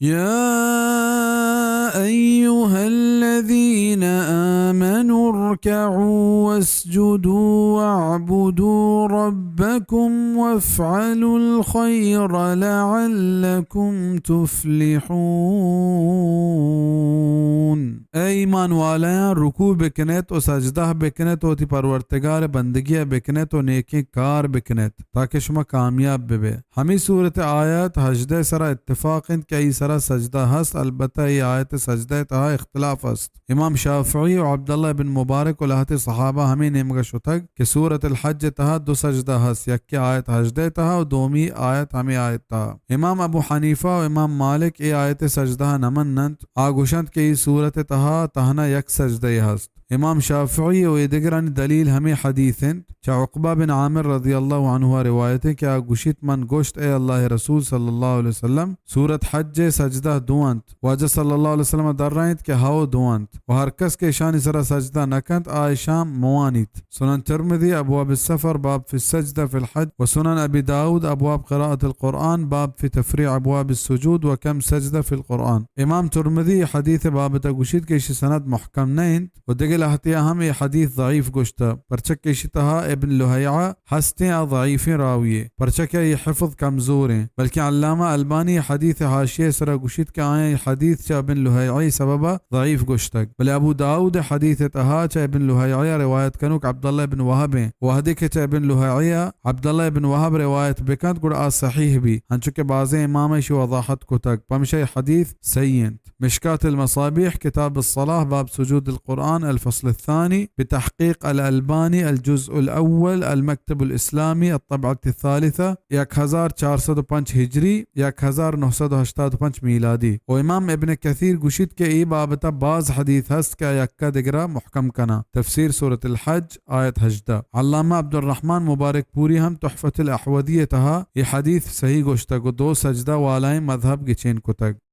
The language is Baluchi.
يا أيها الذين آمنوا اركعوا واسجدوا واعبدوا ربكم وافعلوا الخير لعلكم تفلحون. اے ایمان والیاں، رکوع بکنیت و سجدہ بکنیت و وتی پرورتگار بندگی بکنیت و نیکیں کار بکنیت، تاکہ شما کامیاب ببے۔ ہمے سورت آیت ہژدہ سرا اتفاق انت کہ ای سرا سجدہ ہست، البتہ ای آیت سجدہ تہا اختلاف ہست۔ امام شافعی و عبداللہ بن مبارک و لہتے صحابہ ہمے نیمگا شتگ کہ سورت الحج تہا دو سجدہ ہست، یکے آیت ہژدہ تہا و دومی آیت ہمے آیت تہا۔ امام ابو حنیفہ و امام مالک اے آیت سجدہ نہ مننت، آ گوشنت کہ ای سورت تہا تہنا یک سجدہ ہست۔ امام شافعی و اے دگرانی دلیل ہمے حدیث انت۔ چہ عقبہ بن عامر رضی اللہ عنہ روایت انت کہ آ گوشیت، من گوشت، اے اللہ رسول صلی اللہ علیہ وسلم، سورت حج سجدہ دو انت؟ واجہ صلی اللہ علیہ وسلم درائینت کہ ہئو، دو انت، و ہر کس کہ اشانی سرا سجدہ نکنت، آ اشاں موانیت۔ سنن ترمذی، ابواب السفر، باب فی السجدہ فی الحج، و سنن ابی داؤد، ابواب قراءة القرآن، باب فی تفریع ابواب السجود و کم سجدہ فی القرآن۔ امام ترمذی حدیث بابتا گوشیت کہ اشی سند محکم نہ انت، و دگہ لہتیا ہم اے حدیث ضعیف گوشتہ، پرچہ کہ اشی تہا ابن لہیعہ ہستیں، آ ضعیفیں راوی اے، پرچہ کہ آئی حفظ کمزوریں، بلکیں علامہ البانی حدیث حاشیہ سرا گوشیت کہ آیاں اے حدیث چہ ابن لہیعہ سببا ضعیف گوشتگ، بلے ابو داؤد حدیث تہا چہ ابن لہیعہ روایت کنوک عبداللہ ابن وہب ایں، وہدے کہ چہ ابن لہیعہ عبداللہ ابن وہب روایت بکنت، گڑا آ صحیح بی، ہنچو کہ بازیں امام اشی وضاحت کتگ، پمشا اے حدیث صحیح انت۔ مشکات المصابیح، کتاب الصلاة، باب سجود القرآن، الفصل الثاني، بتحقيق الألباني، الجزء الأول، المكتب الإسلامي، الطبعة الثالثة، یک ہزار چار سد و پنچ ہجری، یک ہزار نو سد و ہشتاد و پنچ میلادی۔ و امام ابن کثیر گوشیت کہ اے بابتا باز حدیث ہست کہ آ یکا دگرا محکم کناں۔ تفسیر سورة الحج، آیت ہژدہ۔ علامہ عبدالرحمن مبارک پوری ہم تحفۃ الاحوذی تہا اے حدیث صحیح گوشتگ و دو سجدہ والائیں مذہب گچین کتگ۔